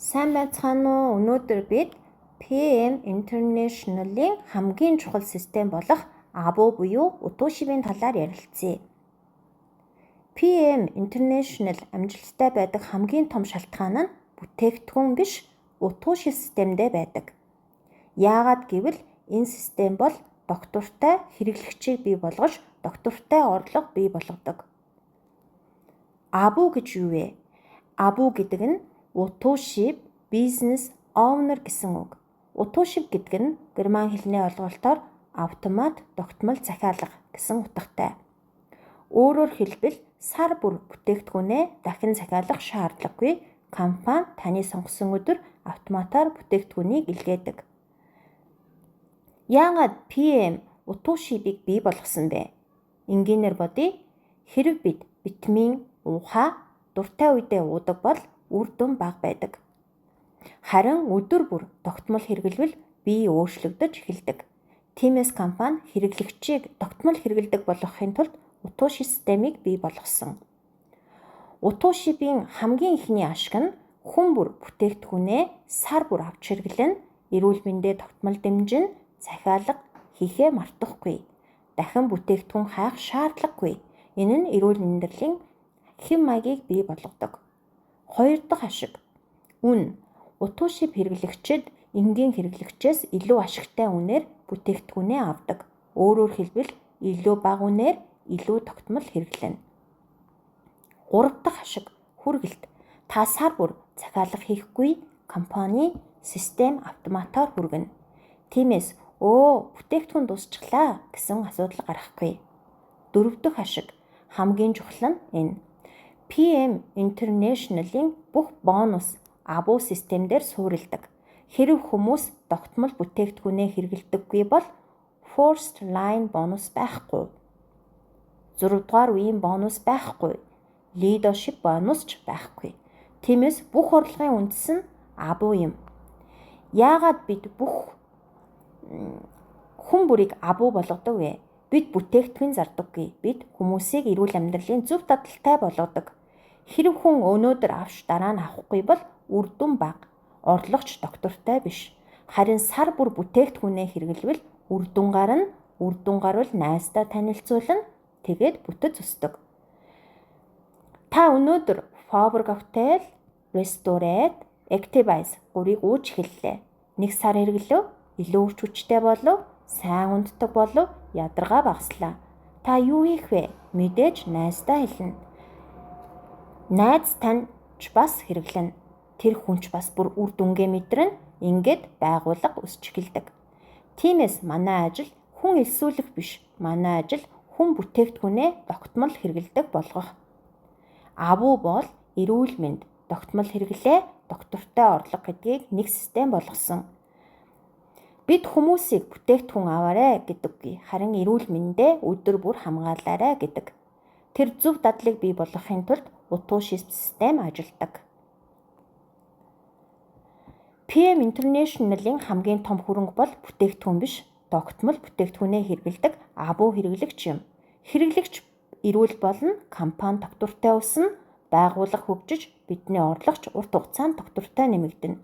Сайн байцгаана уу? Өнөөдөр бид PM International-ийн хамгийн чухал систем болох АБУ буюу утуушивын талаар ярилцъя. PM International амжилттай байдаг хамгийн том шалтгаан нь бүтээгдэхүүн биш, утууши системдээ байдаг. Яагаад гэвэл энэ систем бол доктортой хэрэглэгчийг бий болгож, доктортой орлого бий болгодог. АБУ гэж юу вэ? АБУ гэдэг нь Утуушив Business Owner гэсэн үг. Утуушив гэдэг нь герман хэлний ойлголтоор автомат тогтмол захиалга гэсэн утгатай. Өөрөөр хэлбэл сар бүр бүтээгдэхүүнээ дахин захиалах шаардлагагүй, компани таны сонгосон өдөр автоматар бүтээгдэхүүнийг илгээдэг. Яагаад PM утуушивыг бий болгосон бэ? Энгийнээр бодъё. Хэрэв бид витамин уухаа дуртай үедээ уудаг бол үр дүн бага байдаг. Харин өдөр бүр тогтмол хэрэглэвэл бие өөрчлөгдөж эхэлдэг. Тиймээс компани хэрэглэгчийг тогтмол хэрэглэдэг болгохын тулд утууши системийг бий болгосон. Утуушивын хамгийн эхний ашиг нь хүн бүр бүтээгдэхүүнээ сар бүр авч хэрэглэнэ, эрүүл мэндээ тогтмол дэмжинэ, захиалга хийхээ мартахгүй. Дахин бүтээгдэхүүн хайх шаардлагагүй. Энэ нь эрүүл амьдралын хэв маягийг бий болгодог. Хоёр дахь ашиг үн. Утуушив хэрэглэгчид энгийн хэрэглэгчээс илүү ашигтай үнээр бүтээгдэхүүнээ авдаг. Өөрөөр хэлбэл илүү бага үнээр илүү тогтмол хэрэглэнэ. Гурав дахь ашиг хүргэлт. Та сар бүр захиалга хийхгүй, компани систем автоматар хүргэнэ. Тиймээс бүтээгдэхүүн дуусчихлаа гэсэн асуудал гарахгүй. Дөрөв дэх ашиг хамгийн чухал нь энэ. PM International-ийн бүх бонус АБУ систем дээр суурилдаг. Хэрэв хүмүүс тогтмол бүтээгдэхүүнээ хэрэглэдэггүй бол First Line бонус байхгүй. 6 дугаар үеийн бонус байхгүй. Leadership бонус ч байхгүй. Тиймээс бүх орлогын үндэс нь АБУ юм. Яагаад бид бүх хүн бүрийг АБУ болгодог вэ? Бид бүтээгдэхүүн зардаггүй. Бид хүмүүсийг эрүүл амьдралын зөв дадалтай болгодог. Хэрэв хүн өнөөдөр авч дараа нь авахгүй бол үр дүн бага, орлого ч тогтвортой биш. Харин сар бүр бүтээгдэхүүнээ хэрэглэвэл үр дүн гарна, үр дүн гарвал найздаа танилцуулна, тэгээд бүтэц өсдөг. Та өнөөдөр Power Cocktail, Restorate, Activize гурыг ууж эхэллээ. Нэг сар хэрэглэв, илүү хүч хүчтэй болов, сайн унтдаг болов, ядаргаа багаслаа. Та юу хийх вэ? Мэдээж найздаа хэлнэ. Найз тань ч бас хэрэглэнэ. Тэр хүн ч бас бүр үр дүнгээ мэдэрнэ. Ингээд байгууллага өсч эхэлдэг. Тиймээс манай ажил хүн элсүүлэх биш. Манай ажил хүн бүтээгдэхүүнээ тогтмол хэрэглэдэг болгох. АБУ бол эрүүл мэнд, тогтмол хэрэглээ, доктортой орлого гэдгийг нэг систем болгосон. Бид хүмүүсийг бүтээгдэхүүн аваарай гэдэггүй. Харин эрүүл мэндээ өдөр бүр хамгаалаарай гэдэг. Тэр зөв дадлыг бий болгохын тулд утууши систем ажилладаг. PM International-ийн хамгийн том хөрөнгө бол бүтээгдэхүүн биш, тогтмол бүтээгдэхүүнээ хэрэглэдэг АБУ хэрэглэгч юм. Хэрэглэгч эрүүл болно, компани тогтвортой өснө, байгууллага хөгжиж, бидний орлого ч урт хугацаанд тогтвортой нэмэгдэнэ.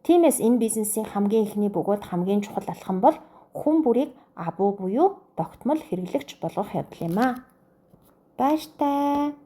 Тиймээс энэ бизнесийн хамгийн эхний бөгөөд хамгийн чухал алхам бол хүн бүрийг АБУ буюу тогтмол хэрэглэгч болгох явдал юм аа. Баяртай.